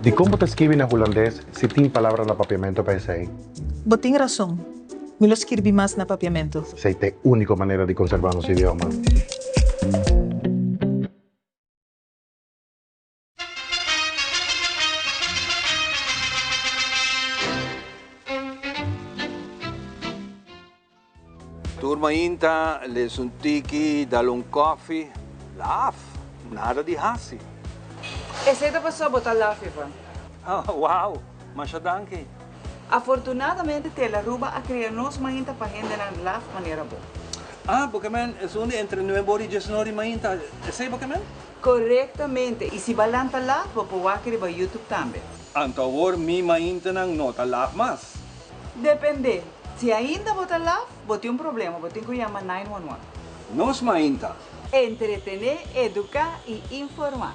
Dikon bo ta skirbi na hulandes si tin palabra na papiamentu pa esei? Bo tin rason. Mi lo skirbi mas na papiamentu. Esei ta e úniko manera di konserbá nos idioma. Tur mainta les un tiki, dal un koffie, laf, nada di hasi. Esei ta pasobra bo ta laf, Ivan. Wow, masha danki. Afortunadamente Telaruba a krea nos mainta pa hendenan laf manera bo. Ah, bo ke men esun di entre nuebe ora i diesnor di mainta, esei bo ke men? Korektamente, i si bo lanta laf bo por wak riba YouTube tambe. Anto awor mi maintanan no ta laf mas. Depende. Si ainda bo ta laf, bo tin un problema, bo tin ku yama 911. Nos mainta. Entretené, eduká i informá.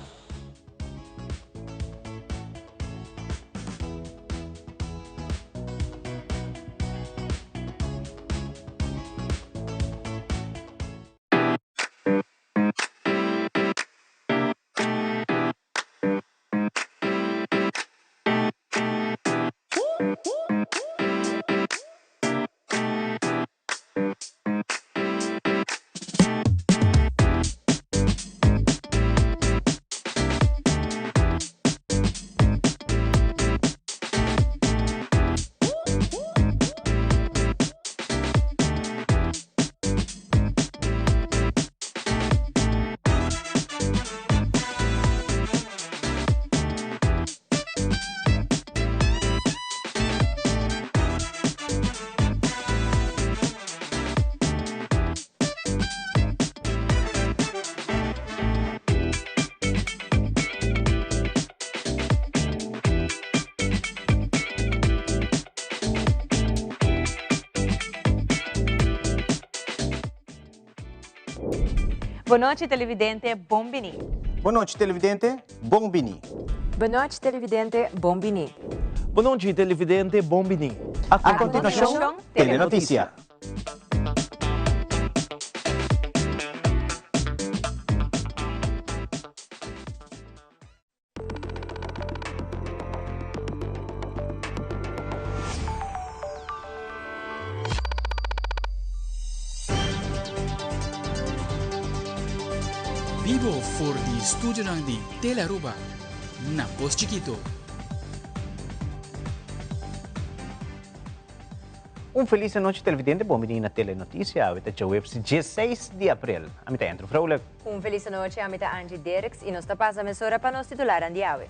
Bon nochi televidente, bon bini. Bon nochi televidente, bon bini. Bon nochi televidente, bon bini. Bon nochi televidente, bon bini. A continuacion, Telenoticia. Bibo for di studionan di Tele Aruba na Pos Chikito. Un felis anochi televidente, bon bini na Telenoticia, awe ta djaweps 16 di april. Ami ta Andrew Vrolijk. Un felis anochi, ami ta Angie Derks y nos ta pasa mesora pa nos titularan di awe.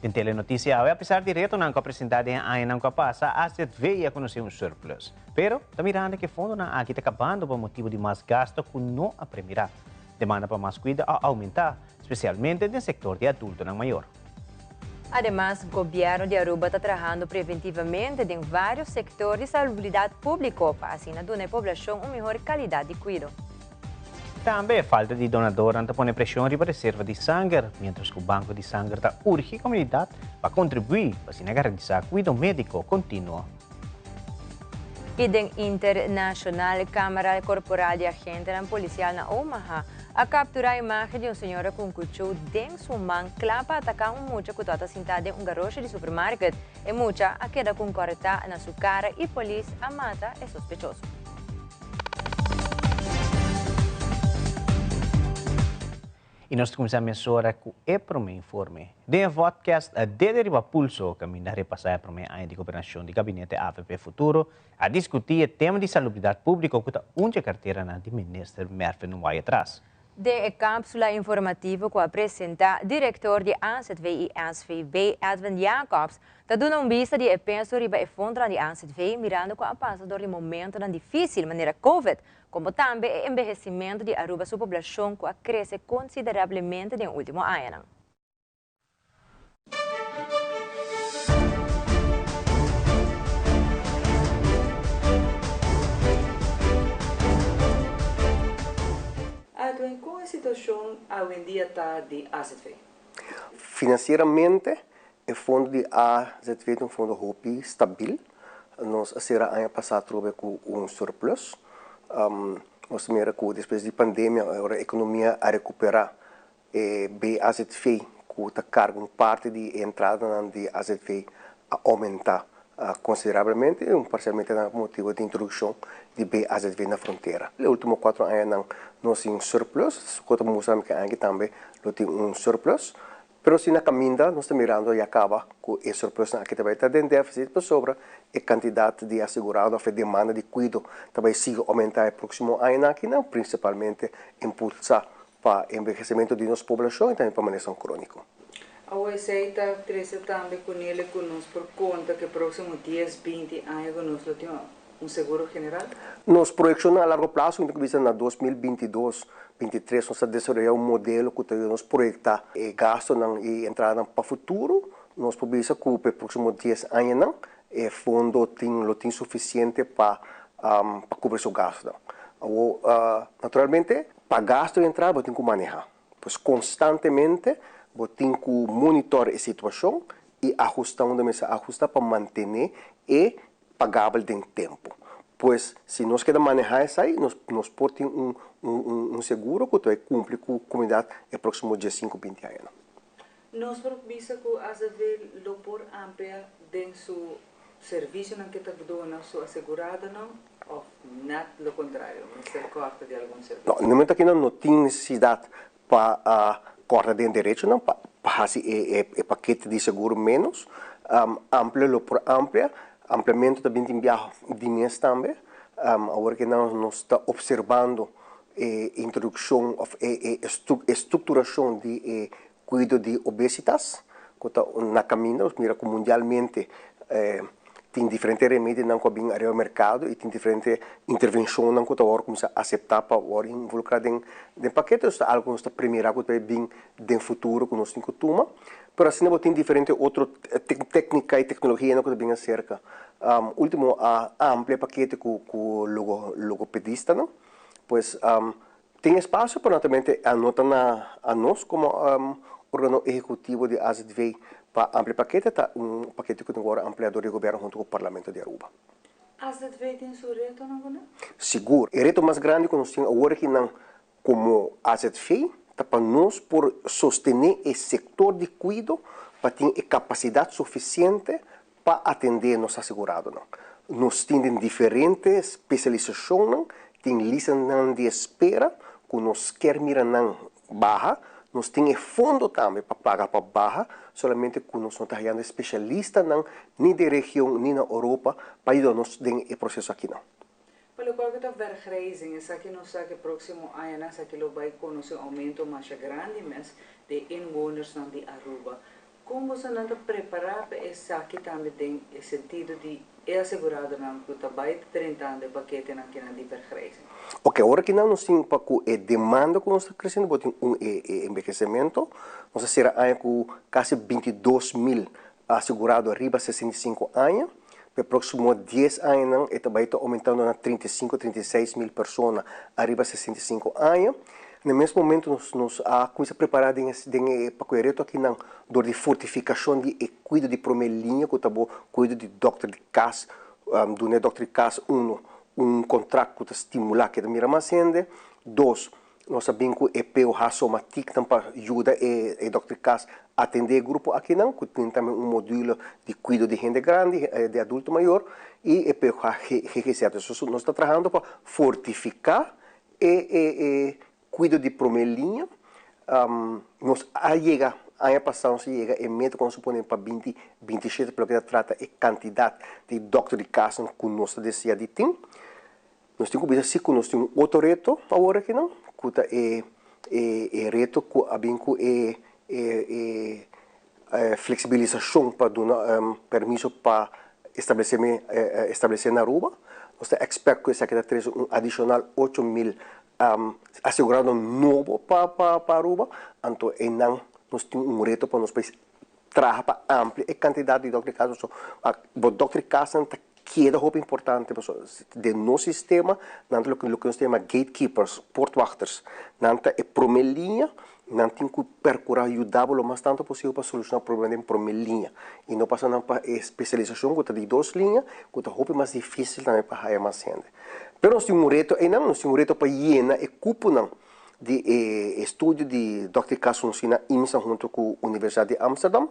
Den Telenoticia awe, apesar di retonan ku a presenta den e añanan ku a pasa, AZV a konosé un surplus. Pero, ta mirando ku e fondonan aki ta kabando pa motibu di mas gasto ku no a premirá. Demanda pa mas kuido a oumentá, spesialmente den sektor di adultonan mayor. Ademas, Gobierno di Aruba ta trahando preventivamente den varios sector di salubridad publico pa asina duna e poblacion un mihor calidad di cuido. Tambe e falta di donadornan ta pone presion riba reserva di sanger, mientras cu banco di sanger ta urgi comunidad pa contribui pa asina garantisa cuido medico continuo. Y den internacional, Camara Corporal di Agentenan Policial na Omaha a captura imagen di un señora cu un cuchou den su man cla pa ataca un mucha cu tabata sinta den un garoshi di supermarket. E mucha a keda cu un corta na su cara y polis a mata e sospechoso. Y nos ta cuminsa mesora cu e prome informe. Den e vodcast Dede Riba Pulso, caminda a repasa e prome aña di gobernacion di Gabinete avp Futuro, a discuti e tema di salubridad publico cu ta un dje carteranan di Minister Mervin Wyatt-Ras. Den e cápsula informativo cu a presenta, director di AZV y SVB, Edwin Jacobs, ta duna un bista di e peso riba e fondonan di AZV mirando cu a pasa door di momentonan dificil manera Covid, como tambe e embehecimento di Aruba su poblacion cu a crece considerablemente den ultimo añanan. Edwin, con e situacion awendia ta di AZV? Financieramente e fondo di AZV ta un fondo hopi stabil. Nos a cera aña pasa atrobe cu un surplus. Nos ta mira cu despues di pandemia ora economia a recupera. E BAZV ku ta karga un parti di e entradanan di AZV a oumentá konsiderablemente, un parsialmente na motibu di introdukshon di BAZV na frontera. E último kuatro añanan nos tin un surplus, ku ta mustra ku aña aki tambe lo tin un surplus. Pero si na kaminda nos ta mirando ya kaba ku e surplusnan aki ta bai ta den défisit pasobra e kantidat di asegurado òf e demanda di kuido ta bai sigui oumentá e próksimo añanan akinan, prinsipalmente impulsá pa envehesimentu di nos poblashon i tambe pa malesnan króniko. Awor esei ta trese tambe kunele ku nos por konta ku e próksimo dies, binti aña ku nos lo tin un seguro general? Nos proyekshonnan a largo plaso, ku bisa na 2022, 23 nos ta desaroyá un modelo ku ta yuda nos proyektá e gastunan i entradanan pa futuro. Nos por bisa ku pa e próksimo 10 añanan e fondo tin lo tin sufisiente pa pa kubri su gastunan. Awor, naturalmente, pa gastu i entrada bo tin ku manehá. Pues konstantemente bo tin ku monitor e situashon i ahustá unda mester ahustá pa mantené e pagabel den tempu. Pues si nos keda manehá esei, nos nos por tin un un un seguro ku ta bai kumpli ku komunidat e próksimo 15, 20 añanan. Nos por bisa ku AZV lo por amplia den su servisionan ke ta duna su aseguradonan òf nèt lo kontrario, mester kòrta di algun servisio? No, na momento akinan no tin nesesidat pa kòrta den derechonan pa hasi e pakete di seguro ménos. Amplia lo por amplia. Ampliamentu ta bin tin biaha di mes tambe. Awor ke nos ta opservando e introdukshon òf e strukturashon di e kuido di obesitas ku ta na kaminda. Nos mira ku mundialmente tin diferente remedinan ku a bin ariba merkado i tin diferente intervenshonnan ku ta wòrdu kuminsá aseptá pa wòrdu involukrá den den pakete. Esei ta algu ku nos ta premirá ku ta bai bin den futuro ku nos tin ku tuma. Pero asina bo tin diferente otro téknika i teknologianan ku ta bin aserka. Último a amplia e pakete ku ku logopedistanan. Pues tin espasio, pero naturalmente a no ta na a nos komo órgano ehekutivo di AZV pa amplia pakete, ta un pakete ku tin ku wòrdu ampliá dor di gobièrnu huntu ku Parlamento di Aruba. AZV tin su retonan ku nan? Sigur. E reto mas grandi ku nos tin awor akinan komo AZV ta pa nos por sostené e sektor di kuido pa tin e kapasidat sufisiente pa atendé nos aseguradonan. Nos tin den diferente spesialisashonnan, tin listanan di espera ku nos kier mira nan baha. Nos tin e fondo tambe pa paga pa baha, solamente ku nos no ta hayando e spesialistanan ni den region ni na Oropa pa yuda nos den e proseso akinan. Pa lokual ku ta vergrijzing, esaki nos sa ku e próksimo añanan esaki lo bai konosé un oumento masha grandi mes di e inwonersnan di Aruba. Kon bosonan ta prepará pa esaki tambe den e sentido di e aseguradonan ku ta bai ta drentando e paketenan kinan di vergrijzing? Oke, ora kinan nos tin pa ku e demanda ku nos ta kresiendo, bo tin un e e enbehesementu. Nos a sera aña ku kasi 22.000 asegurado riba 65 aña. Pa e próksimo 10 añanan e ta bai ta oumentando na 35, 36 mil persona ariba 65 aña. Na mes momento nos nos a kuminsá prepará den den e pa ku e reto akinan dor di fortifikashon di e kuido di promé liña ku ta bo kuido di dòkter di kas, duna e dòkter di kas uno un kontrakt ku ta stimulá ke ta mira mas hende. Dos, nos a bin ku e POH somatiknan pa yuda e e dòkter di kas atendé e grupo akinan ku tin tambe un modulo di kuido di hende grandi, di adulto mayor i e POH GGZ. So nos ta trahando pa fortifiká e e e kuido di promé liña. Nos a yega, aña pasá nos a yega e meta ku nos a pone pa 2027 pa loke ta trata e kantidat di dòkter di kasnan ku nos ta deseá di tin. Nos tin ku bisa si ku nos tin un otro reto awor akinan, ku ta e e e reto ku a bin ku e e e fleksibilisashon pa duna permiso pa establesé establesé na Aruba. Nos ta expect ku esaki ta trese un adishonal 8000 asegurado nobo pa pa pa Aruba. Anto einan nos tin un reto pa nos pais traha pa amplia e kantidat di dòkter di kas. Pasobra bo dòkter di kasnan ta keda hopi importante pasobra den nos sistema nan ta loke loke nos ta yama gatekeepers, poortwachters. Nan ta e promé liña, nan tin ku perkurá yuda bo lo mas tantu posibel pa solushoná problema den promé liña i no pasa nan pa e spesialisashon ku ta di dos liña ku ta hopi mas difísil tambe pa haya mas hende. Pero nos tin un reto einan, nos tin un reto pa yena e kuponan. di e estudio di Dòkter Kasunsina Imsa hunto ku Universidat di Amsterdam,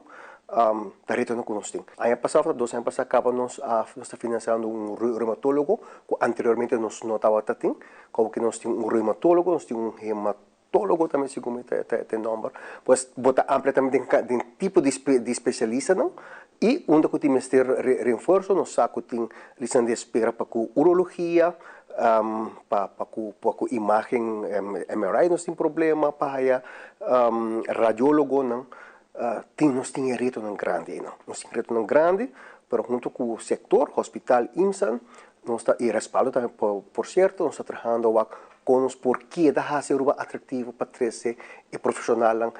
ta retonan ku nos tin. Aña pasá òf ta dos aña pasá kaba nos a nos ta finansiando un reumatólogo ku anteriormente nos no tabata tin. Komo ke nos tin un reumatólogo, nos tin un hematólogo tambe segun mi ta e nòmber. Pues bo ta amplia tambe den den tipo di di spesialistanan i unda ku tin mester reenfuerso nos sa ku tin listanan di espera pa ku urologia, pa pa ku pa ku imagen MRI nos tin problema pa haya radiólogonan. Tin nos tin e retonan grandi einan. Nos tin retonan grandi, pero hunto ku sektor, hospital, IMSAN, nos ta, i respaldo tambe por sierto, nos ta trahando wak kon nos por keda hasi Aruba atraktivo pa trese e profeshonalnan,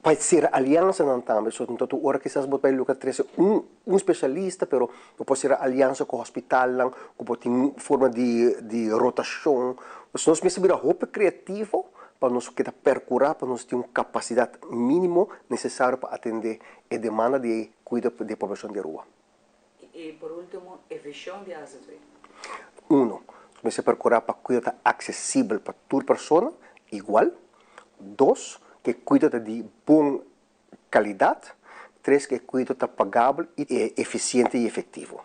pa sera aliansanan tambe. So no ta tur ora kisas bo ta bai logra trese un un spesialista, pero bo por sera aliansa ku hospitalnan, ku por tin forma di di rotashon. Nos mester bira hopi kreativo pa nos keda percura pa nos tin un capacidad minimo necesario pa atende e demanda di cuido di e poblacion di Aruba. Y por ultimo, e vision di azv. Uno, nos mester percura pa cuido ta accesibel pa tur persona igual. Dos, cu e cuido ta di bon calidad. Tres, cu e cuido ta pagabel y eficiente y efectivo.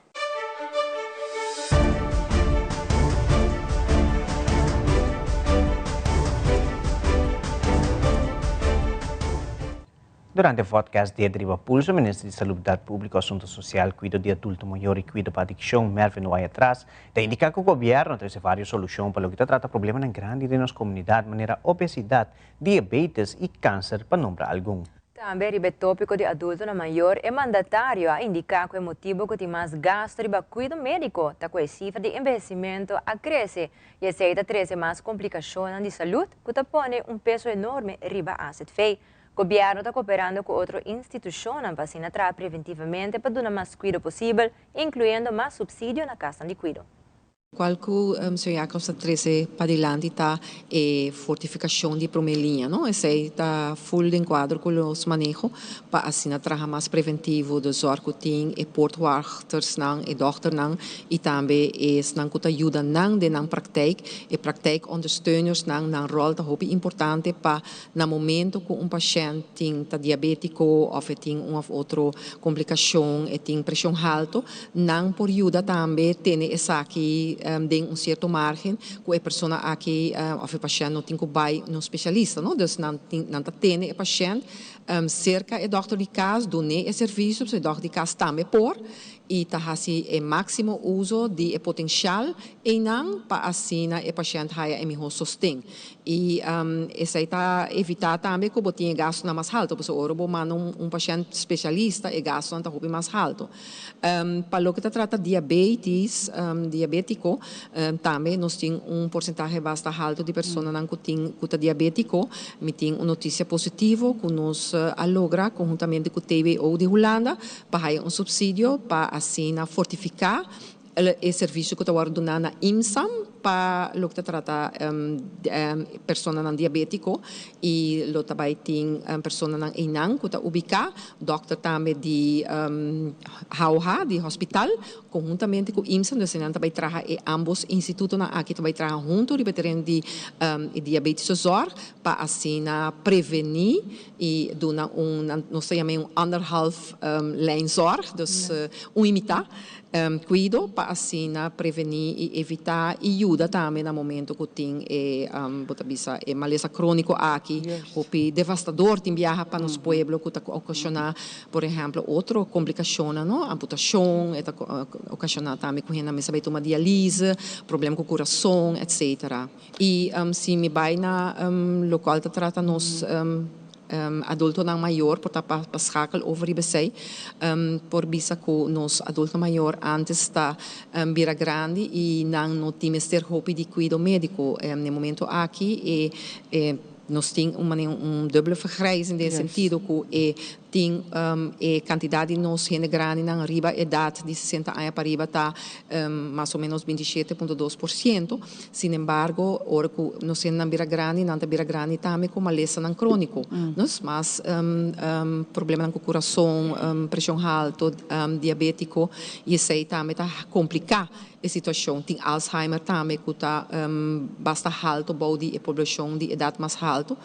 Durante vodcast di Riba Pulso, Minister di Salubridad Publico, Asunto Social, Cuido di Adulto Mayor y Cuido pa Adiccion, Mervin Wyatt-Ras, ta indica cu Gobierno ta trece varios solucion pa loke ta trata problemanan grandi den nos comunidad manera obesidad, diabetes y cancer, pa nombra algun. Tambe riba e tópiko di adultonan mayor, e mandatario a indiká ku e motibu ku tin mas gastu riba kuido médiko ta ku e sifra di enbehesimentu a krese i esei ta trese mas komplikashonnan di salud ku ta pone un peso enorme riba azv. Gobièrnu ta koperando ku otro institushonnan pa asina traha preventivamente pa duna mas kuido posibel, inkluyendo mas supsidio na kasnan di kuido. Cual cu señor Jacobs ta trece padilanti ta e fortificacion di prome liña, no? Esey ta full den cuadro cu los maneho pa asina traha mas preventivo, de zorg cu tin e poortwachtersnan, e dokternan y tambe esnan cu ta yuda nan den nan praktijk, e praktijkondersteunersnan, nan rol ta hopi importante pa na momento cu un pashent tin ta diabetico of e tin un of otro complicacion, e tin presion halto, nan por yuda tambe tene esaki den un cierto margen cu e persona aki of e pashent no tin cu bay un specialista, no. Dus nan tin nan ta tene e pashent cerca e dokter di cas, dun'é e servicio, pasobra e dokter di cas tambe por y ta haci e maximo uzo di e potencial eynan pa asina e pashent haya e miho sosten. Y esey ta evita tambe cu bo tin e gastonan mas halto, pasobra ora bo manda un pashent specialista e gastonan ta hopi mas halto. Pa loke ta trata diabetes, diabetico, tambe nos tin un porcentahe basta halto di personanan cu tin cu ta diabetico. Mi tin un noticia positivo cu nos a logra conhuntamente cu TBO di Hulanda pa haya un subsidio pa asina fortifica E servisio ku ta wòrdu duná na IMSAM pa loke ta trata personanan diabétiko i lo ta bai tin personanan einan ku ta ubiká, dòkter tambe di HOH, di hospital, konhuntamente ku IMSAM, dus einan ta bai traha e ámbos institutonan aki ta bai traha huntu riba e tereno di e diabétische zorg pa asina prevení i duna un, nos ta yama e un anderhalf lijn zorg, dus un i mitá. Kuido pa asina prevení i evitá i yuda tambe na momento ku tin e bo ta bisa e malesa króniko aki hopi devastador tin biaha pa nos pueblo ku ta okashoná por ehèmpel otro komplikashonnan no amputashon e ta okashoná tambe ku hende mester bai tuma dialise problema ku kurason etsetera i si mi bai na lokual ta trata nos Adultonan mayor por ta pa schakel over riba esei. Por bisa ku nos adulto mayor antes ta bira grandi i nan no tin mester hopi di kuido médiko. Na e momento aki e nos tin un manera un dubbele vergrijzing den e sentido ku e. Tin e kantidat di nos hende grandinan riba edat di 60 aña pariba ta mas o ménos 27.2%. Sinembargo, ora ku nos hendenan bira grandi, nan ta bira grandi tambe ku malesanan króniko. Dus mas problemanan ku kurason, preshon haltu, diabétiko, i esei tambe ta kompliká e situashon. Tin Alzheimer tambe ku ta basta haltu bou di e poblashon di edat mas haltu.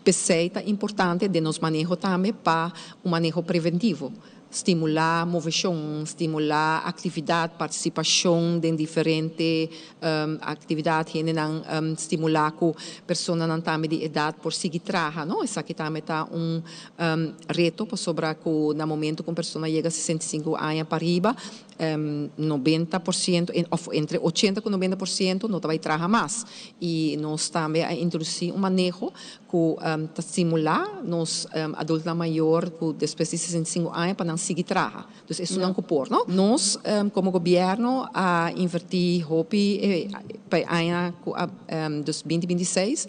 P'esei ta importante den nos maneho tambe pa un maneho preventivo. Stimulá moveshon, stimulá aktividat, partisipashon den diferente aktividat, hendenan stimulá ku personanan tambe di edat por sigui traha, no? Esaki tambe ta un reto pasobra ku na momento ku un persona yega 65 aña pariba, 90% òf entre 80 ku 90% no ta bai traha mas. I nos tambe a introdusí un maneho ku ta stimulá nos adultonan mayor ku despues di 65 aña pa nan sigui traha. Dus esunnan ku por, no? Nos komo gobièrnu a invertí hopi pa e aña ku a dus 2026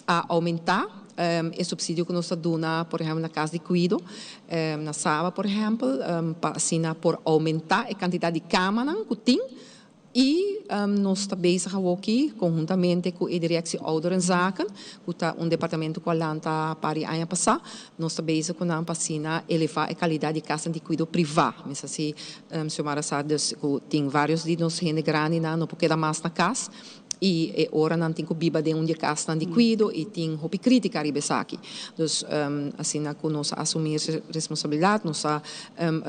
a oumentá e supsidio ku nos ta duna por ehèmpel na kas di kuido, na Saba por ehèmpel, pa asina por oumentá e kantidat di kamanan ku tin. I nos ta bezig awoki konhuntamente ku e Directie Ouderenzaken, ku ta un departamento ku a lanta par di aña pasá, nos ta bezig ku nan pa asina elevá e kalidat di kasnan di kuido privá. Mi sa si Xiomara sa dus ku tin vários di nos hende grandinan no por keda mas na kas i e ora nan tin ku biba den un di e kasnan di kuido i tin hopi krítika riba esaki. Dus asina ku nos a asumí e responsabilidat nos a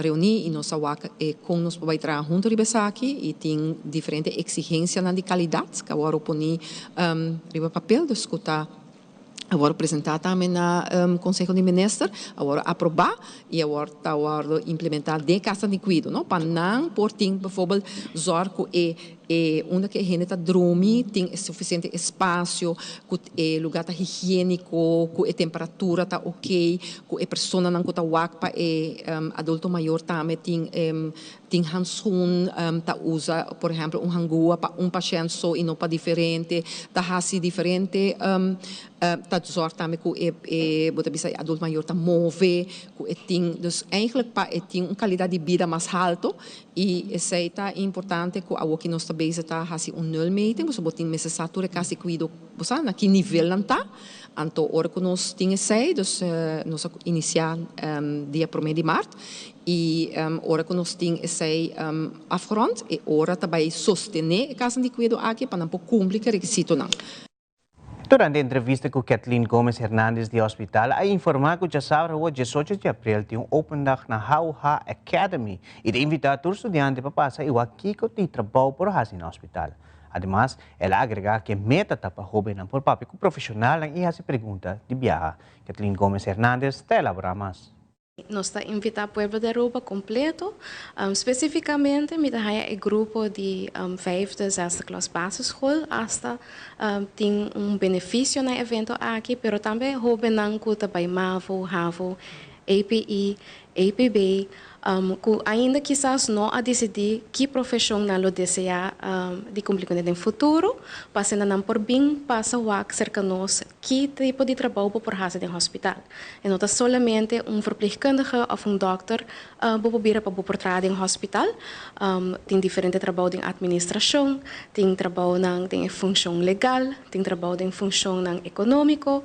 reuní i nos a wak e kon nos por bai traha huntu riba esaki i tin diferente eksigensianan di kalidat ku a wòrdu poní riba papel dus ku ta a wòrdu presentá tambe na Konseho di Minister, a wòrdu aprobá i awor ta wòrdu implementá den e kasnan di kuido, no, pa nan por tin bijvoorbeeld zòrg ku e e unda ku e hende ta drumi tin e sufisiente espasio, ku e lugá ta higiéniko, ku e temperatura ta oké, ku e personanan ku ta wak pa e adulto mayor tambe tin tin hanskun, ta usa por ehèmpel un hangua pa un pashènt so i no pa diferente, ta hasi diferente, ta zòrg tambe ku e e bo ta bisa e adulto mayor ta move, ku e tin, dus eigentlik pa e tin un kalidat di bida mas haltu i esei ta importante ku awoki nos ta bezig ta hasi un nulmeting, pasobra bo tin mester sa tur e kas di kuido bo sa na ki nivel nan ta, anto ora ku nos tin esei dus nos a inisiá dia promé di mart I ora ku nos tin esei afgerond, e ora ta bai sostené e kasnan di kuido aki pa nan por kumpli ku e rekisitonan. Durante entrevista ku Kathleen Gomez Hernandez di hospital a informá ku djasabra awor 18 di aprel tin un open dag na HOH Academy i ta invitá tur studiante pa pasa i wak kiko di trabou por hasi na hospital. Ademas, el a agregá ku e meta ta pa hóbennan por papia ku profeshonalnan i hasi pregunta di biaha. Kathleen Gomez Hernandez ta elaborá mas. Nos ta invitá pueblo di Aruba kompleto. Spesifikamente mi ta haña e grupo di vijfde, zesde klas basisschool asta tin un benefisio na e evento aki, pero tambe hóbennan ku ta bai mavo, havo, APE, APB, ku ainda kisas no a disidí ki profeshon nan lo deseá di kumpli kuné den futuro, pa asina nan por bin pasa wak serka nos ki tipo di trabou bo por hasi den hospital. E no ta solamente un verpleegkundige òf un dòkter bo por bira pa bo por traha den hospital. Tin diferente trabou den atministrashon, tin trabounan den e funshon legal, tin trabou den funshonnan ekonómiko.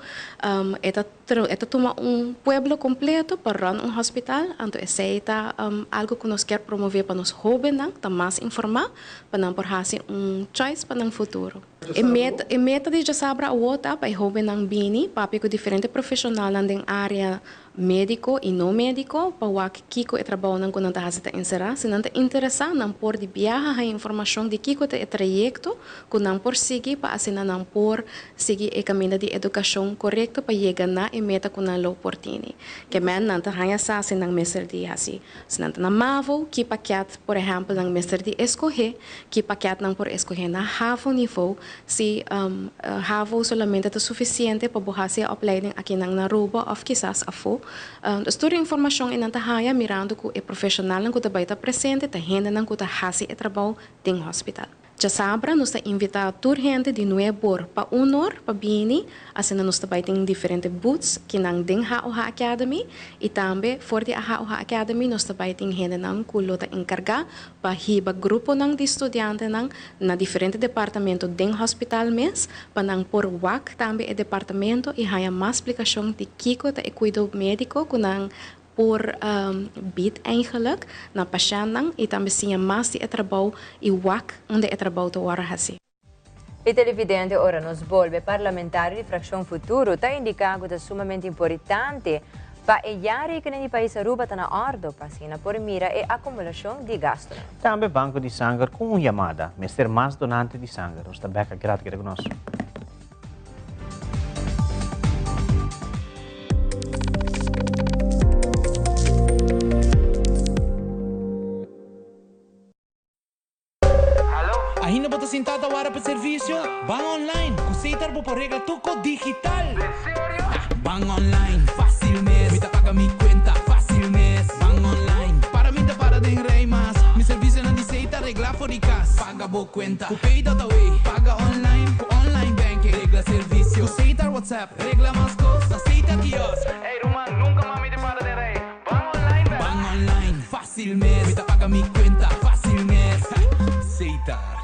E ta e ta tuma un pueblo kompleto pa run un hospital, anto esei ta algu ku nos kier promové pa nos hóbennan ta mas informá pa nan por hasi un choice pa nan futuro. E meta e meta di djasabra awo ta pa e hóbennan bini papia ku diferente profeshonalnan den área médiko i no médiko pa wak kiko e trabounan ku nan ta hasi ta enserá. Si nan ta interesá, nan por di biaha haña informashon di kiko ta e trayekto ku nan por sigui pa asina nan por sigui e kaminda di edukashon korekto pa yega na e meta ku nan lo por tini. Ke men nan ta haña sa si nan mester di hasi Si nan ta na mavo, ki pakèt por ehèmpel nan mester di eskohé? Ki pakèt nan por eskohé na havo nivou? Si havo solamente ta sufisiente pa bo hasi e opleiding akinan na Aruba òf kisas afó. Dus tur e informashon ei nan ta haña mirando ku e profeshonalnan ku ta bai ta presente ta hendenan ku ta hasi e trabou den hòspital. Djasabra nos ta invitá tur hende di nueb'or pa un'or pa bini, asina nos ta bai tin diferente booths kinan den HOH Academy i tambe for di a HOH Academy nos ta bai tin hendenan ku lo ta enkargá pa hiba gruponan di studiantenan na diferente departamento den hospital mes pa nan por wak tambe e departamento i haña mas splikashon di kiko ta e kuido médiko ku nan por bid eigenlijk na pashèntnan i tambe siña mas di e trabou i wak unda e trabou ta wòrdu hasi. E televidente ora nos bolbe parlamentario di Fraccion Futuro ta indica cu ta sumamente importante pa e jaarrekening di pais Aruba ta na ordo pa asina por mira e acumulacion di gastonan. Tambe Banco di Sanger cu un yamada. Mester mas donante di sanger. Nos ta bek aki rato keda cu nos. Ainda bo ta sintá ta wara pa servisio? Ban online! Ku Setar bo por regla tur kos digital! Ban online, fásil mes! Mi ta paga mi kuenta, fásil mes! Ban online, para mi ta para den rei mas! Mi servisionan di Setar reglá for di kas! Paga bo kuenta ku Pay.awe, paga online ku online banking, regla servisio ku Setar WhatsApp, regla mas kos na Setar Kiosk. Ey ruman, nunka mas mi ta para den rei. Ban online bèk! Ban online, fásil mes! Mi ta paga mi kuenta, fásil mes! Setar.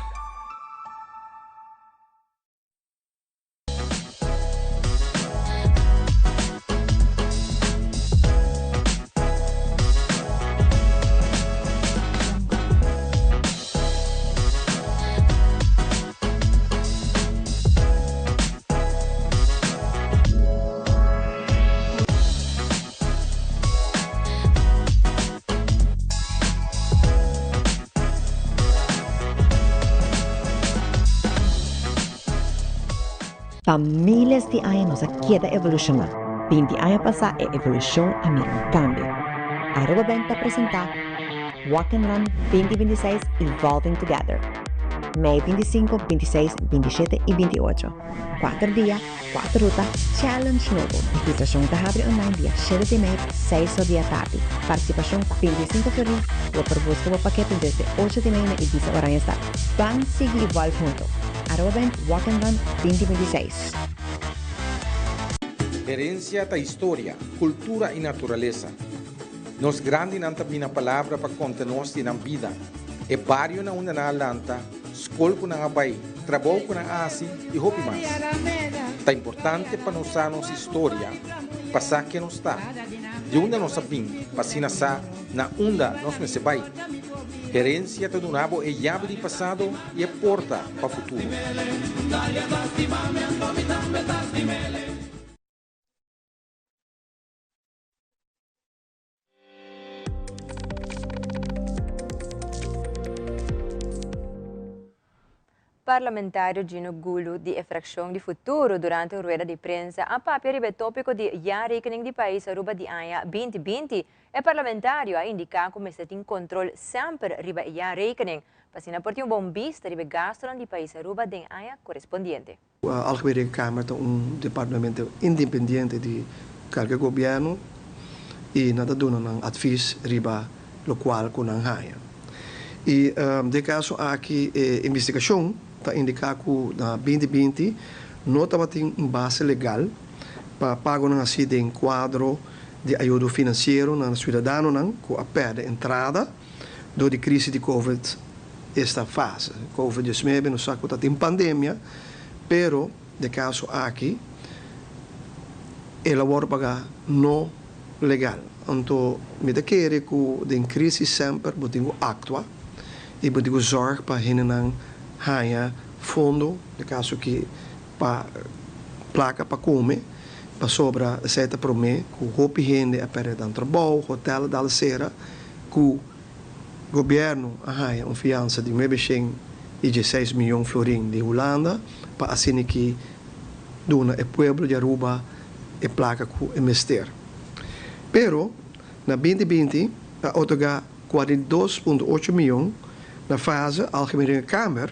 Pa miles di aña nos a keda evolushoná. 20 aña pasá e evolushon a mira un kambio. Aruba Bank ta presentá Walk and Run 2026 Evolving Together. Mei 25, 26, 27 i 28. Kuater dia, kuater ruta, challenge nobo. Registrashon ta habri online dia shete di mei pa seis or di atardi. Partisipashon 25 florin. Bo por buska bo pakete desde ocho di mei na Ibiza Oranjestad. Ban sigui evolve hunto. Aruba Bank Walk and Run 2026. Herencia ta historia, cultura y naturalesa. Nos grandinan ta bina palabra pa conta nos di nan bida, e bario na unda nan a lanta, skol ku nan a bai, trabou ku nan a hasi i hopi mas. Ta importante pa nos sa nos historia pa sa ken nos ta, di unda nos a bin pa asina sa na unda nos mester bai. Herensia ta duna bo e yabi di pasado i e porta pa futuro. Parlamentario Gino Gulu di e fraccion di Futuro durante un rueda di prensa a papia riba e topico di jaarrekening di pais Aruba di aña 2020. E parlamentario a indica cu mester tin control semper riba e jaarrekening pa asina por tin un bon bista riba e gastonan di pais Aruba den aña corespondiente. Algemeen Rekenkamer ta un departamento independiente di kalke gobièrnu i nan ta duna nan advis riba lokual ku nan haña. I den kaso aki e investigashon ta indiká ku na 2020 no tabatin un base legal pa pagonan hasi den kuadro di ayudo finansiero na siudadanonan ku a pèrdè entrada dor di crisis di covid esta fase. Covid 19 nos sa cu ta tin pandemia, pero de caso aki el a wordo paga no legal. Anto mi ta kere cu den crisis semper bo tin cu actua y bo tin cu zorg pa hendenan haya fondo, de caso aki pa placa pa come, pasobra esey ta prome cu hopi hende a perde nan trabou, hotel a dal cera. Ku gobièrnu a haña un fiansa di 916 mion florin di Hulanda pa asina ki duna e pueblo di Aruba e plaka ku e mester. Pero na 2020 a otorgá 42.8 mion na fase Algemene Rekenkamer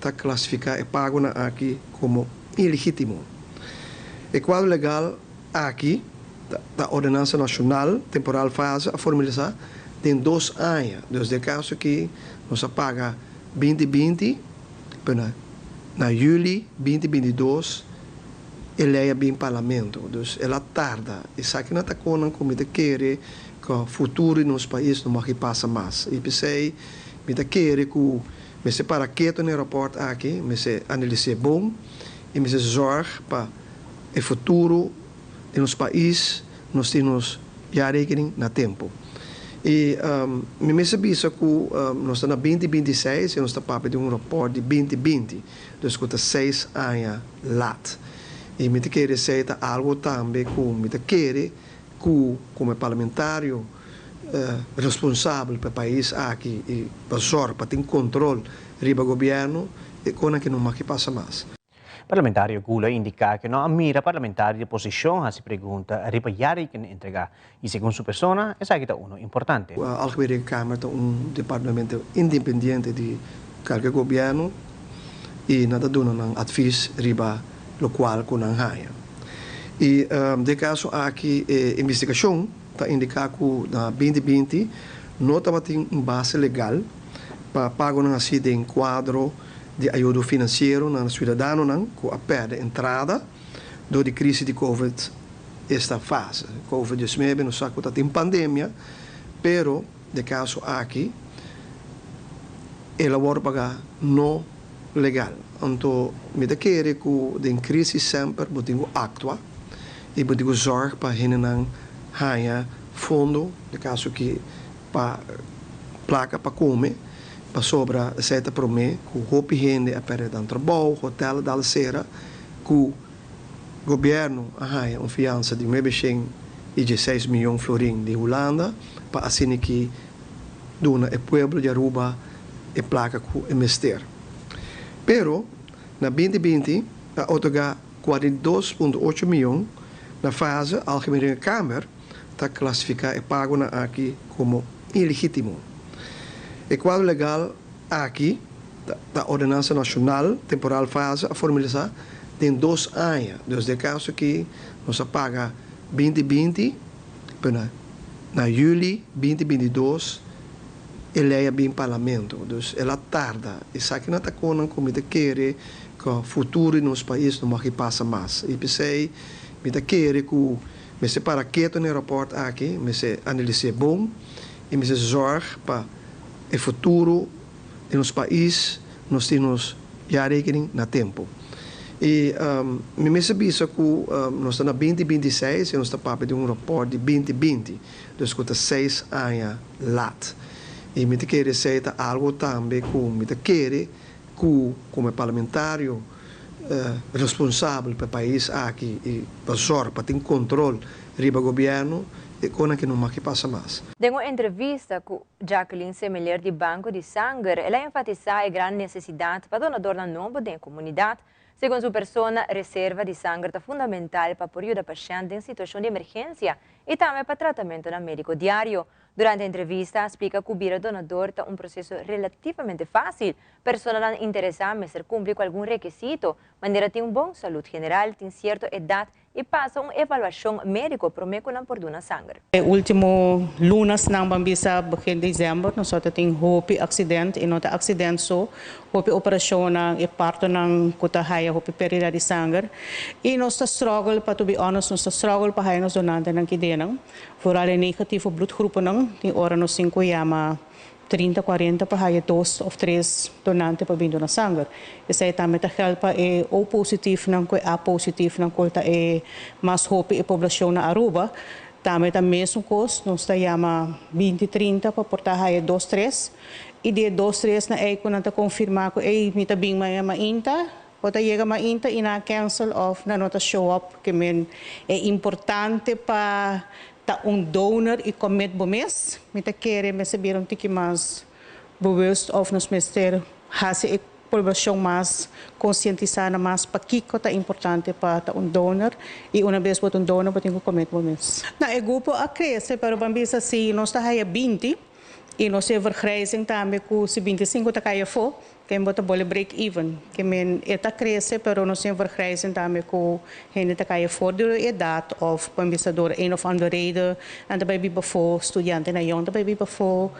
ta klasifiká e pagonan aki komo ilegítimo. E kuadro legal Aki ta Ordenansa Nashonal Temporal Fase a formalisá den dos aña. Dus den kaso aki nos a paga 2020. Pero na na juli 2022 e lei a bin parlamento. Dus el a tarda. Esaki nan ta cosnan cu mi ta kere cu futuro di nos pais no mag pasa mas. Y p'esey mi ta kere cu mester para keto na e rapport aki, mester analisa bon y mester zorg pa e futuro di nos pais nos tin nos jaarrekening na tempo. Y mi mester bisa cu nos ta na 2026 y nos ta papia di un rapport di 2020, dus cu ta 6 aña laat. Y mi ta kere esey ta algo tambe cu mi ta kere cu como parlamentario responsabel pa e pais aki y pa zorg pa tin control riba gobierno y cosnan cu no mag pasa mas. Parlamentario Goeloe a indica cu no a mira parlamentario di oposicion haci pregunta riba jaarrekening entrega y segun su persona esaki ta uno importante. Algemene Rekenkamer ta un departamento independiente di cualkier gobierno y nan ta duna nan advies riba locual cu nan haya. Y den caso aki investigacion ta indica cu na 2020 no tabatin un base legal pa pago nan haci den cuadro di ayudo financiero na ciudadanonan cu a perde entrada door di crisis di COVID esta fase. COVID-19 nos sa cu tin pandemia, pero den caso aki el a wordo paga no legal. Anto, mi ta kere cu den crisis semper bo tin cu actua y bo tin cu zorg pa hendenan haya fondo, den caso cu pa placa pa come, pasobra esey ta prome cu hopi hende a perde nan trabou, hotel a dal sera, cu gobierno a haya un fiansa di 916 miyon florin di Hulanda pa asina cu duna e pueblo di Aruba e placa cu e mester. Pero na 2020 a otorga 42,8 miyon na fase Algemene Kamer ta clasifica e pago nan aki como ilegitimo. E cuadro legal aki, da Ordenança Nacional Temporal Fase a formalisa den 2 aña. Dus den caso cu nos a paga 2020, pero na juli 2022 e lei a bin parlamento. Dus el a tarda. Esaki nan ta cosnan cu mi ta kere cu futuro di nos pais no mag pasa mas. Y p'esey mi ta kere cu mester para keto na e rapport aki, mester analisa bon y mester zorg pa e futuro di nos pais nos tin nos jaarrekening na tempo. Y mi mester bisa cu nos ta na 2026 y nos ta papia di un rapport di 2020, dus cu ta 6 aña laat. Y mi ta kere esey ta algo tambe cu mi ta kere cu como parlamentario responsabel pa e pais aki y pa zorg pa tin control riba gobierno y cosnan cu no mag pasa mas. Den un entrevista cu Jacqueline Semeler di Banco di Sanger, el a enfatisa e gran necesidad pa donador nobo den comunidad. Segun su persona, reserva di sanger ta fundamental pa por yuda paciente den situacion di emergencia y tambe pa tratamento medico diario. Durante e entrevista, a splica cu bira donador ta un proceso relativamente facil. Personanan interesa mester cumpli cu algun rekisito, manera tin un bon salud general, tin cierto edad y pasa un evaluacion medico prome cu nan por duna sanger. E ultimo lunanan, ban bisa begin december, nos tin hopi accidente y no ta accidente so, hopi operacion y partonan cu ta haya hopi perdida di sanger. Y nos ta struggle, pa to be honest, nos ta struggle pa haya nos donantenan akinan. Vooral e negatieve bloedgroepen, tin ora nos tin cu yama 30, 40 pa haya dos of tres donante pa bin duna sanger. Esey tambe ta geldt pa e O positief nan cu A positief nan cu ta e mas hopi e poblacion na Aruba. Tambe ta mesun cos, nos ta yama 20, 30 pa por ta haya dos, tres. Y di dos, tres nan ey cu nan ta confirma cu ey mi ta bin mainta, bo ta yega mainta y nan cancel of nan no ta show up, kiermen ta importante pa ta un donor y commit bo mes. Mi ta kere mester bira un tiki mas bewust of nos mester haci e poblacion mas concientisa mas pakico ta importante pa ta un donor y un bes bo ta un donor, bo tin cu commit bo mes. Na e grupo a crece, pero ban bisa si nos ta haya 20. I nos e vergrijzing tambe ku si 25 ta kai afó, ken bo ta bole break even. Ke men e ta krese pero nos tin vergrijzing tambe ku hende ta kai afó dor edat òf por bisa dor een of ander reden nan ta bai biba afó, studiantenan yòn ta bai biba afó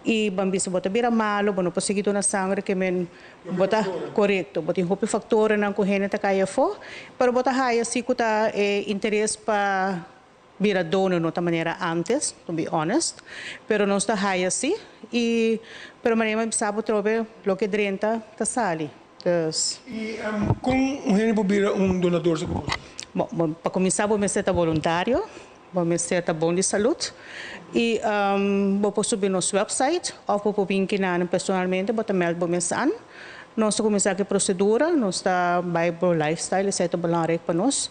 i ban bisa bo ta bira malu, bo no por sigui duna sangre ke men bo ta korekto. Bo tin hopi faktorenan ku hende ta kai afó pero bo ta haya si ku ta e interes pa Bira dono no ta manera antes, to be honest, pero nos ta haya si y pero manera mi bisa bo trobe loke drenta ta sali, dus. Y con un hende por bira un donador segun bo? Bon, bo pa cuminsa bo mester ta voluntario, bo mester ta bon di salud y bo por subi nos website of bo por bin kinan personalmente bo ta meld bo mes an. Nos ta kuminsá ku e prosedura, nos ta bai bo lifestyle, esei ta belangrijk pa nos,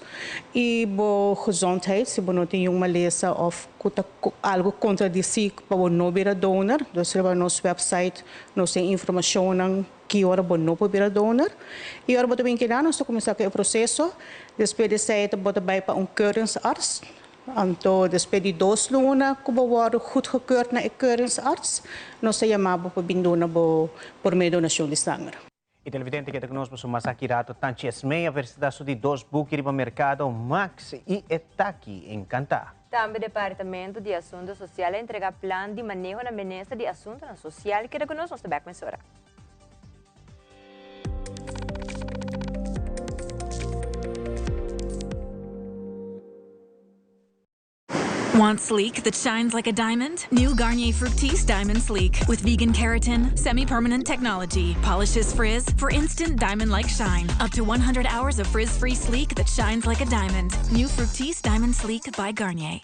i bo gezondheid, si bo no tin yun malesa òf ku ta algu kontradisí pa bo no bira donor, dus riba nos website nos tin informashonnan ki ora bo no por bira donor. I ora bo ta bin keda nos ta kuminsá ku e proseso, despues di esei bo ta bai pa un keuringsarts, Anto despues di dos luna ku bo wòrdu goedgekeurd na e keuringsarts, nos ta yama bo pa bin duna bo promé donashon di sanger. E televidente keda ku nos pasobra mas aki rato Tanchi Esmee a presentá su di dos buki riba merkado, Max i e Taki Enkantá. Tambe Departamento di Asunto Sosial a entrega plan di maneho na Minister di Asuntonan Sosial. Keda ku nos, nos ta bèk mesora. Want sleek that shines like a diamond? New Garnier Fructis Diamond Sleek with vegan keratin, semi-permanent technology, polishes frizz for instant diamond-like shine. Up to 100 hours of frizz-free sleek that shines like a diamond. New Fructis Diamond Sleek by Garnier.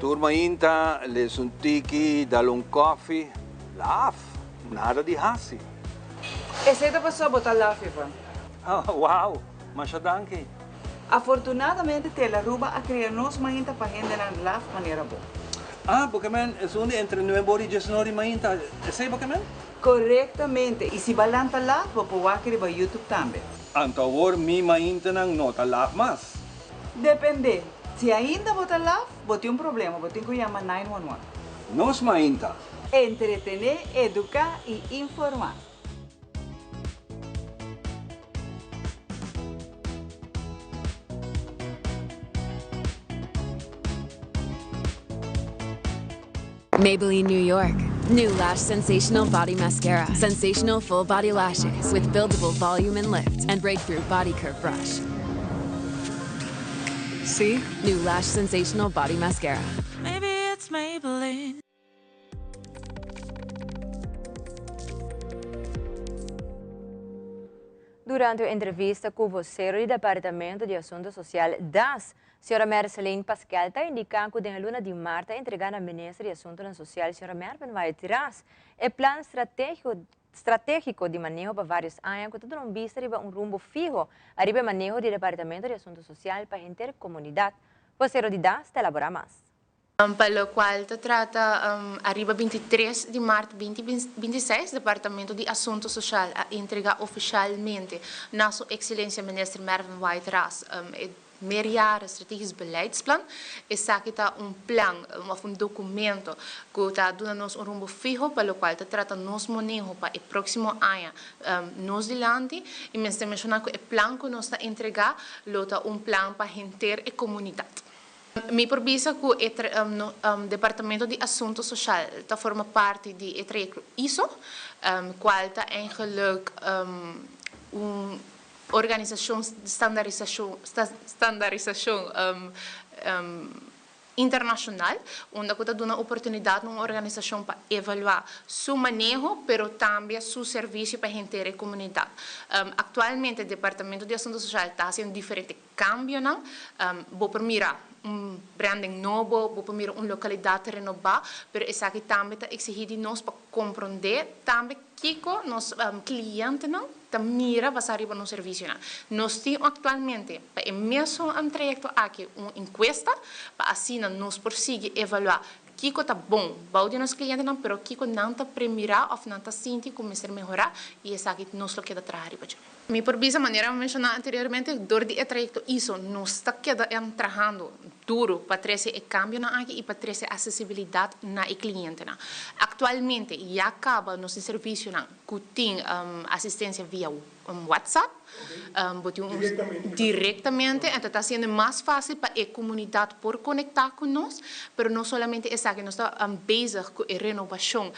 Tur mainta les un tiki, dal un koffie, laf, nada di hasi. Esei ta pasobra bo ta laf, Ivan. Wow, masha danki. Afortunadamente Telaruba a crea nos mainta pa hendenan laf manera bo. Ah, bo ke men esun di entre nuebe ora y diesnor di mainta, esey bo ke men? Corectamente, y si ba lanta laf bo por wak riba YouTube tambe. Anto awor mi maintanan no ta laf mas. Depende, si ainda bo ta laf, bo tin un problema, bo tin cu yama 911. Nos mainta. Entretene, educa y informa. Maybelline New York. New Lash Sensational Body Mascara. Sensational full body lashes with buildable volume and lift and breakthrough body curve brush. See? New Lash Sensational Body Mascara. Maybe it's Maybelline. Durante un entrevista cu vocero di Departamento di Asunto Social, das, Sra. Merceline Pasquel ta indica cu den e luna di maart a entrega na Minister di Asuntonan Social, Sra. Mervin Wyatt Ras, e plan strategico di maneho pa varios aña cu ta duna un bista riba un rumbo fiho ariba e maneho di Departamento di Asunto Social pa henter comunidad. Vocero di das ta elabora mas. Pa locual ta trata ariba 23 di maart 2026 Departamento di Asunto Social a entrega oficialmente na Su Excelencia Minister Mervin Wyatt Ras e meerjaren strategisch beleidsplan. Esaki ta un plan of un documento cu ta duna nos un rumbo fiho pa locual ta trata nos maneho pa e proximo aña nos dilanti y mester menciona cu e plan cu nos ta entrega lo ta un plan pa henter e comunidad. Mi por bisa ku e Departamento di Asunto Soshal ta forma parti di e trayekto iso, kual ta eigenlijk un Organisashon standarisashon standarisashon internashonal, unda ku ta duna oportunidat na un organisashon pa evaluá su maneho, pero tambe su servisio pa henter e komunidat. Aktualmente Departamento di Asuntu Sosial ta hasiendo diferente kambionan. Bo por mira un branding nobo, bo por mira un lokalidat renobá, pero esaki tambe ta eksigí di nos pa komprondé tambe kiko nos klientenan ta mira basá riba nos servisionan. Nos tin aktualmente pa e mesun trayekto aki un enkuesta pa asina nos por sigui evaluá kiko ta bon bou di nos klientenan pero kiko nan ta premirá òf nan ta sinti ku mester mehorá i esaki nos lo keda traha riba dje. Mi por bisa manera mi menshoná anteriormente dor di e trayekto iso nos ta keda trahando duro pa trese e kambionan aki i pa trese asesibilidat na e klientenan. Aktualmente ya kaba nos tin servisionan ku tin asistensia via WhatsApp, bo tin un direktamente, enton ta hasiendo mas fásil pa e komunidat por konektá ku nos, pero no solamente esaki, nos ta bezig ku e renobashon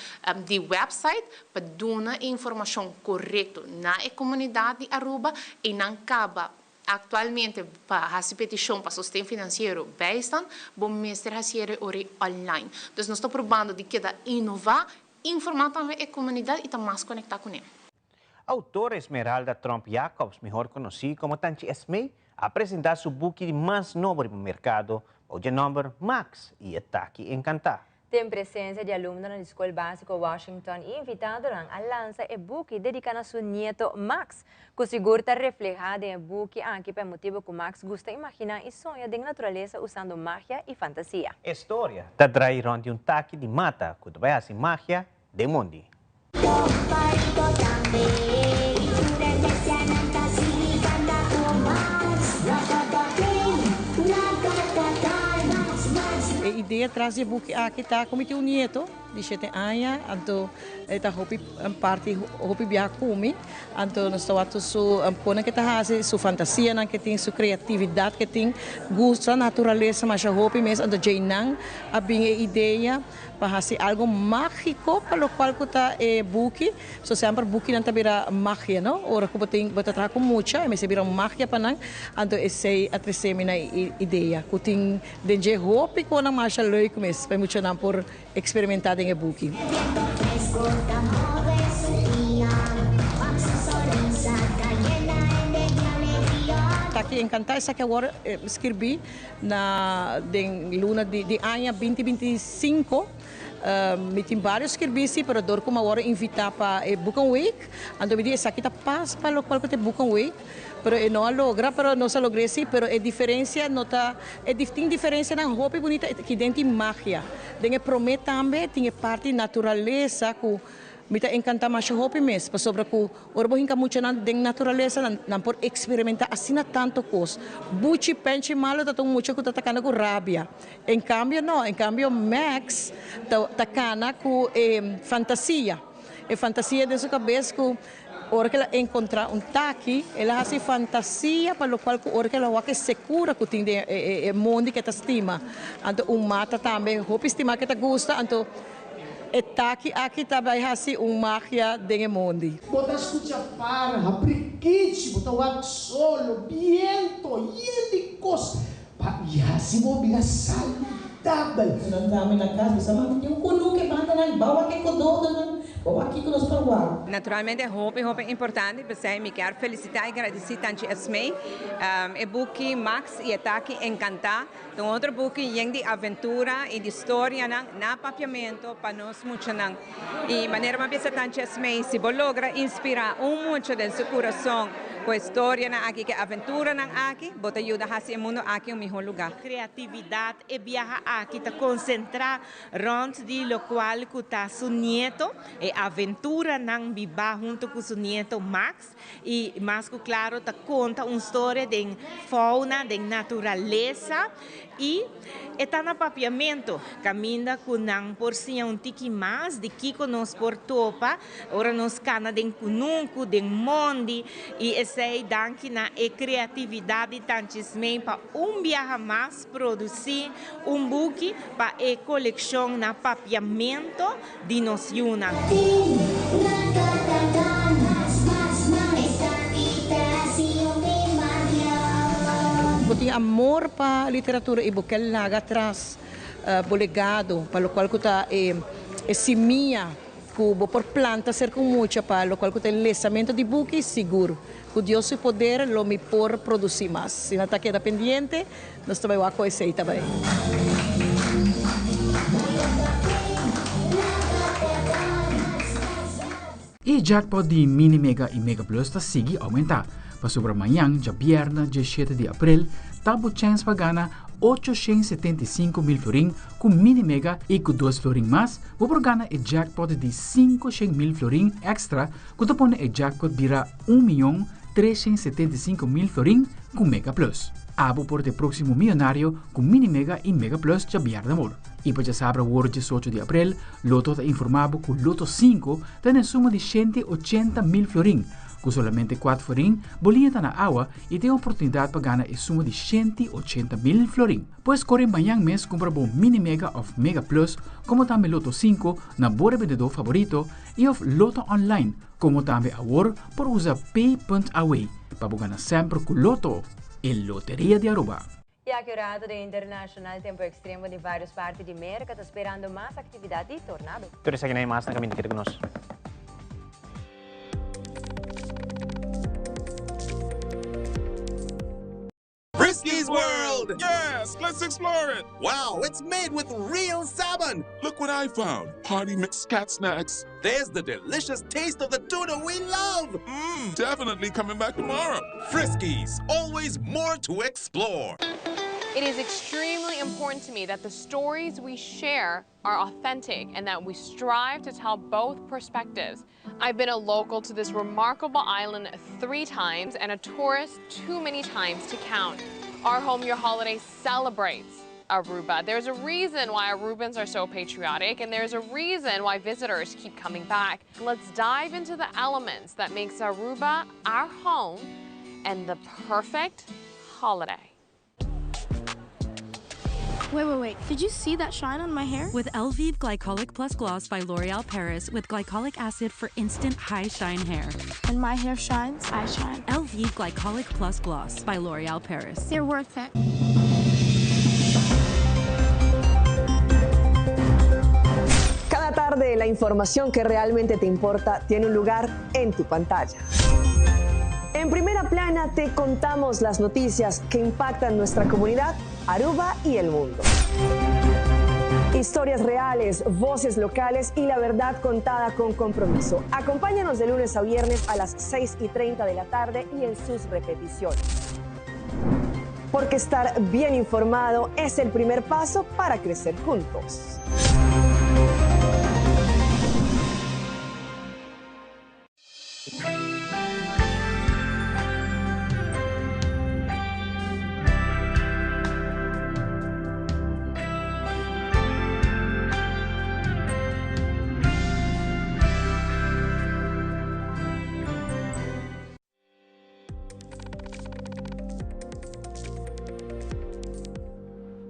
di wèpsait pa duna e informashon korekto na e komunidat di Aruba i nan kaba Aktualmente pa hasi petishon pa sosten finansiero, bijstand, bo mester hasié ori online. Dus nos ta probando di keda inová, informá tambe e komunidat i ta mas konektá kuné. Outor Esmeralda Tromp Jacobs, mihor konosí komo Tanchi Esmee, a presentá su buki di mas nobo riba merkado bou dje nòmber Max i e Taki Enkantá. Den presencia di alumnonan di Scol Basico Washington y invitadonan a lansa e buki dedica na su nieto Max, cu sigur ta refleha den e buki aki pa e motibo cu Max gusta imagina y soña den naturalesa usando magia y fantasia. E storia ta drai rond di un taki di mata cu ta bai haci magia den mondi. E idea tras di e buki aki ta ku mi tin un nieto di shete aña, anto e ta hopi parti hopi biaha ku mi, anto nos ta wak tur su konan ke ta hasi, su fantasianan ke tin, su kreatividat ke tin, gusta naturalesa masha hopi mes, anto djeinan a bin e idea. Pa hasi algo mágiko pa lokual ku ta e buki. So semper bukinan ta bira magia, no? Ora ku bo tin bo ta traha ku mucha e mester bira un magia pa nan. Anto esei a trese mi na e idea ku tin den dje hopi konan masha leuk mes pa e muchanan por eksperimentá den e buki. Taki enkantá esaki awor skirbí. Na den luna di aña binti 25 mi tin varios skirbí si, pero dor ku mi a wòrdu invitá pa e Boekenweek, anto mi di esaki ta pas pa lokual ku ta e Boekenweek, pero e no a logra, pero nos a logr'é si, pero e diferensia no ta, e tin diferensianan hopi bunita ki den tin magia. Den e promé tambe tin e parti naturalesa ku mi ta enkantá masha hopi mes, pasobra ku Ora bo hinka muchanan den naturalesa, nan nan por eksperimenta asina tanto kos. Buchi penchi malo ta ta un mucha ku ta ta kana ku rabia. En kambio no, en kambio Max ta ta kana ku e fantasia. E fantasia den su kabes ku ora ku el a enkontra un taki, el a hasi fantasia pa lokual ku ora ku el a wak e sekura ku tin den e e mondi ku e ta stima. Anto un mata tambe hopi stima ku e ta gusta, anto. E taki aki ta bai hasi un magia den e mondi. Bo ta skucha parha, prikichi, bo ta wak solo, biento, yen di kos pa hasi bo bira saludabel. Nan ta mi na kas bisa, Mami, tin un kunuke banda nan, ba wak e kododonan, ba wak kiko nos por wak. Naturalmente hopi hopi importante, p'esei mi kier felicita y gradici Tanchi Esmee, e buki Max y e taki Encanta. Ta un otro buki yen di aventura y di storianan na Papiamento pa nos muchanan. Y manera mi a bisa Tanchi Esmee, si bo logra inspira un mucha den su curason cu e storianan aki, cu e aventuranan aki, bo ta yuda haci e mundo aki un miho luga. Creatividad e biaha aki ta concentra rond di locual cu ta su nieto, e aventuranan biba hunto cu su nieto Max. I mas ku klaro ta konta un storia den fauna, den naturalesa i e ta na papiamentu, kaminda ku nan por siña un tiki mas di kiko nos por topa ora nos kana den kunuku, den mondi i esei danki na e kreatividat di Tanchismei pa un biaha mas produsí un buki pa e kolekshon na papiamentu. Di nos yunan. tin amor pa literatura i bo ke laga atras bo legado pa lokual ku ta e simia ku bo por planta serka un mucha pa lokual ku ta e lesamentu di buki, sigur ku Dios su poder lo mi por produsí mas. Si nan ta keda pendiente, nos ta bai wak ku esei ta bai. E jackpot di Mini Mega y Mega Plus ta sigui aumenta, pasobra mañan djabièrnè diesshete di aprel ta bo chèns pa gana 875 mil florin ku Mini Mega y ku dos florin mas bo por gana e jackpot di 500 mil florin èkstra ku ta pone e jackpot bira un miyon 375 mil florin ku Mega Plus. Abo por ta e próksimo miyonario ku Mini Mega y Mega Plus djabièrnè awor. Y pa djasabra awor diesocho di aprel Lotto ta informa bo ku Lotto sinku ta na e suma di 180 mil florin. Ku solamente kuat florin, bo liña ta na awa i tin oportunidat pa gana e suma di 180 mil florin. Pues kore mañan mes kumpra bo Mini Mega òf Mega Plus komo tambe Lotto sinku na bo rebendedó faborito i òf Lotto Online komo tambe awor por usa Pay.aw pa bo gana semper ku Lotto, e loteria di Aruba. Y aki un rato den internacional tempo extremo di varios parti di Merca ta sperando mas actividad di tornado. Tur esaki na y mas na caminda keda cu nos. Friskies World! Yes, let's explore it! Wow, it's made with real salmon! Look what I found! Party mix cat snacks. There's the delicious taste of the tuna we love! Mmm, definitely coming back tomorrow. Friskies, always more to explore. It is extremely important to me that the stories we share are authentic and that we strive to tell both perspectives. I've been a local to this remarkable island three times and a tourist too many times to count. Our Home Your Holiday celebrates Aruba. There's a reason why Arubans are so patriotic and there's a reason why visitors keep coming back. Let's dive into the elements that makes Aruba our home and the perfect holiday. Wait, wait, wait. Did you see that shine on my hair? With Elvive Glycolic Plus Gloss by L'Oreal Paris with glycolic acid for instant high shine hair. When my hair shines, I shine. Elvive Glycolic Plus Gloss by L'Oreal Paris. They're worth it. Cada tarde la información que realmente te importa tiene un lugar en tu pantalla. En primera plana te contamos las noticias que impactan nuestra comunidad, Aruba y el mundo. Historias reales, voces locales y la verdad contada con compromiso. Acompáñanos de lunes a viernes a las 6 y 30 de la tarde y en sus repeticiones. Porque estar bien informado es el primer paso para crecer juntos.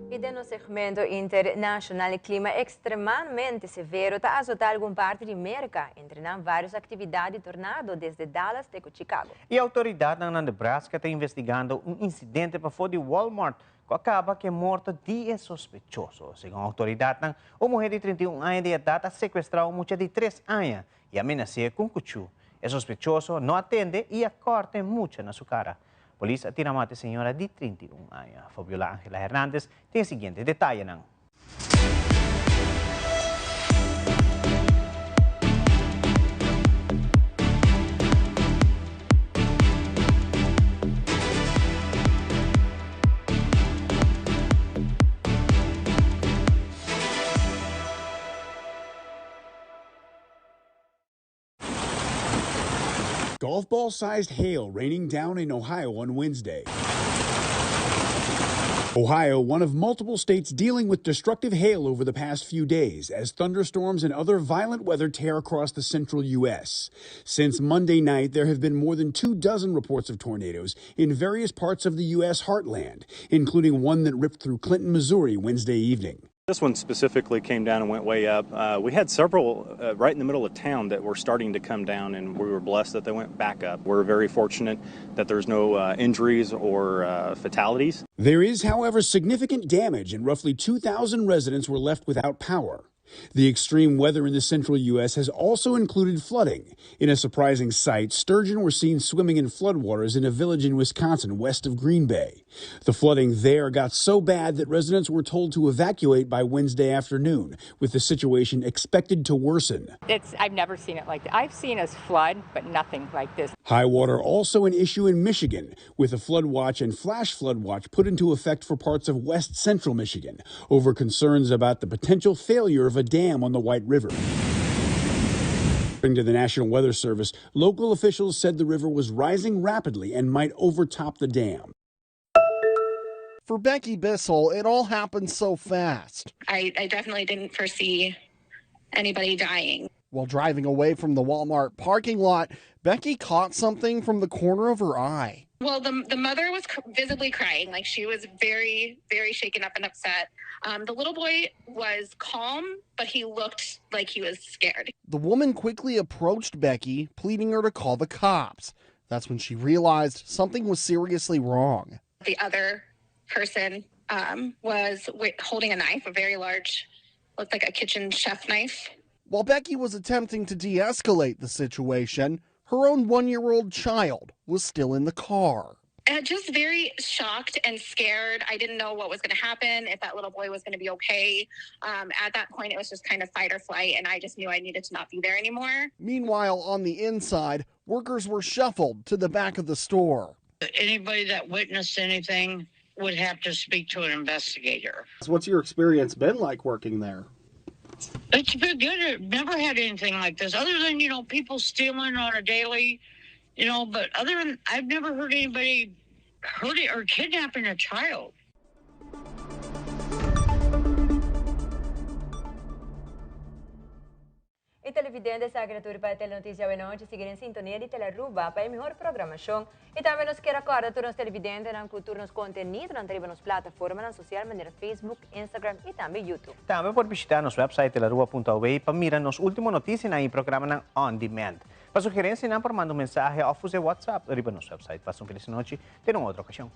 Y den nos segmento internacional, e clima extremadamente severo ta azota algun parti di Merca, entre nan varios actividad di tornado desde Dallas te cu Chicago. E autoridadnan na Nebraska ta investigando un incidente pafó di Walmart cu a caba cu e morto di e sospechoso. Segun autoridadnan, un muher di 31 aña di edad a secuestra un mucha di tres aña y a menas'é cu un cuchú. E sospechoso no a tende y a corta e mucha na su cara. Polis a tira mata e señora di 31 aña. Fabiola Angela Hernandez tin e siguiente detayenan. Golf ball sized hail raining down in Ohio on Wednesday. Ohio, one of multiple states dealing with destructive hail over the past few days as thunderstorms and other violent weather tear across the central U.S. Since Monday night, there have been more than two dozen reports of tornadoes in various parts of the U.S. heartland, including one that ripped through Clinton, Missouri Wednesday evening. This one specifically came down and went way up. Uh, we had several uh, right in the middle of town that were starting to come down, and we were blessed that they went back up. We're very fortunate that there's no uh, injuries or uh, fatalities. There is, however, significant damage, and roughly 2,000 residents were left without power. The extreme weather in the central U.S. has also included flooding. In a surprising sight, sturgeon were seen swimming in floodwaters in a village in Wisconsin west of Green Bay. The flooding there got so bad that residents were told to evacuate by Wednesday afternoon, with the situation expected to worsen. It's, I've never seen it like that. I've seen us flood, but nothing like this. High water also an issue in Michigan, with a flood watch and flash flood watch put into effect for parts of west central Michigan over concerns about the potential failure of a dam on the White River. According to the National Weather Service, local officials said the river was rising rapidly and might overtop the dam. For Becky Bissell, it all happened so fast. I, I definitely didn't foresee anybody dying. While driving away from the Walmart parking lot, Becky caught something from the corner of her eye. Well, the, the mother was visibly crying. Like she was very, very shaken up and upset. Um, the little boy was calm, but he looked like he was scared. The woman quickly approached Becky, pleading her to call the cops. That's when she realized something was seriously wrong. The other person um, was holding a knife, a very large, looked like a kitchen chef knife. While Becky was attempting to de escalate the situation, her own one year old child was still in the car. Uh, just very shocked and scared. I didn't know what was going to happen, if that little boy was going to be okay. Um, at that point, it was just kind of fight or flight, and I just knew I needed to not be there anymore. Meanwhile, on the inside, workers were shuffled to the back of the store. Anybody that witnessed anything would have to speak to an investigator. So what's your experience been like working there? It's been good. I've never had anything like this, other than, you know, people stealing on a daily, you know, but other than I've never heard anybody hurting or kidnapping a child. E televidente esaki ta tur pa e Telenoticia awenochi. Sigui den sintonia di Telearuba pa e mihor programacion. Y tambe nos kier a corda tur nos televidentenan cu tur nos contenidonan ta riba nos plataformanan social manera Facebook, Instagram y tambe YouTube. Tambe por bishita nos website telearuba.aw pa mira nos ultimo noticianan y programanan on demand. Pa sugerencianan por manda un mensahe of usa e WhatsApp riba nos website. Pasa un feliz nochi. Te un otro ocasion.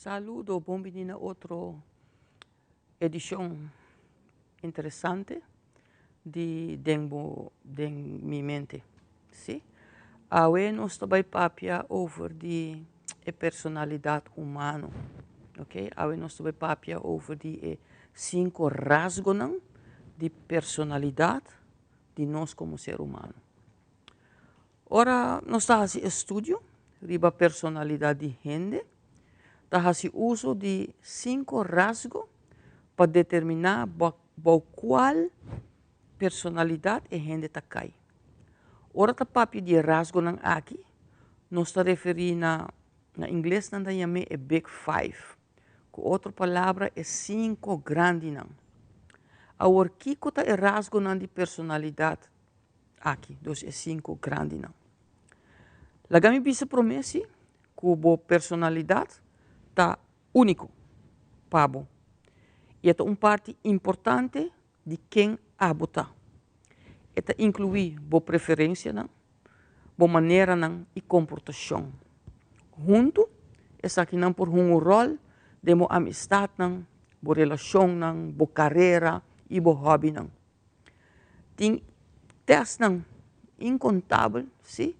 Saludo, bon bini na otro edicion interesante di Den bo den mi mente. Si. Awe nos ta bai papia over di e personalidad humano. Ok, awe nos ta bai papia over di e cinco rasgonan di personalidad di nos como ser humano. Ora nos ta hasi estudio riba personalidad di hende, ta hasi uso di cinco rasgo pa determina bou cual personalidad e hende ta cay. Ora ta papia di e rasgonan aki, nos ta referi na, na ingles nan ta yam'é e big five, cu otro palabra e cinco grandinan. Awor kico ta e rasgonan di personalidad aki, dus e cinco grandinan? Laga mi bisa prome si cu bo personalidad ta úniko pa bo. I e ta un parti importante di ken abo ta. E ta inkluí bo preferensianan, bo maneranan i komportashon. Huntu, esakinan por hunga un ròl den bo amistatnan, bo relashonnan, bo karera i bo hòbinan. Tin tèstnan inkontabel, sí,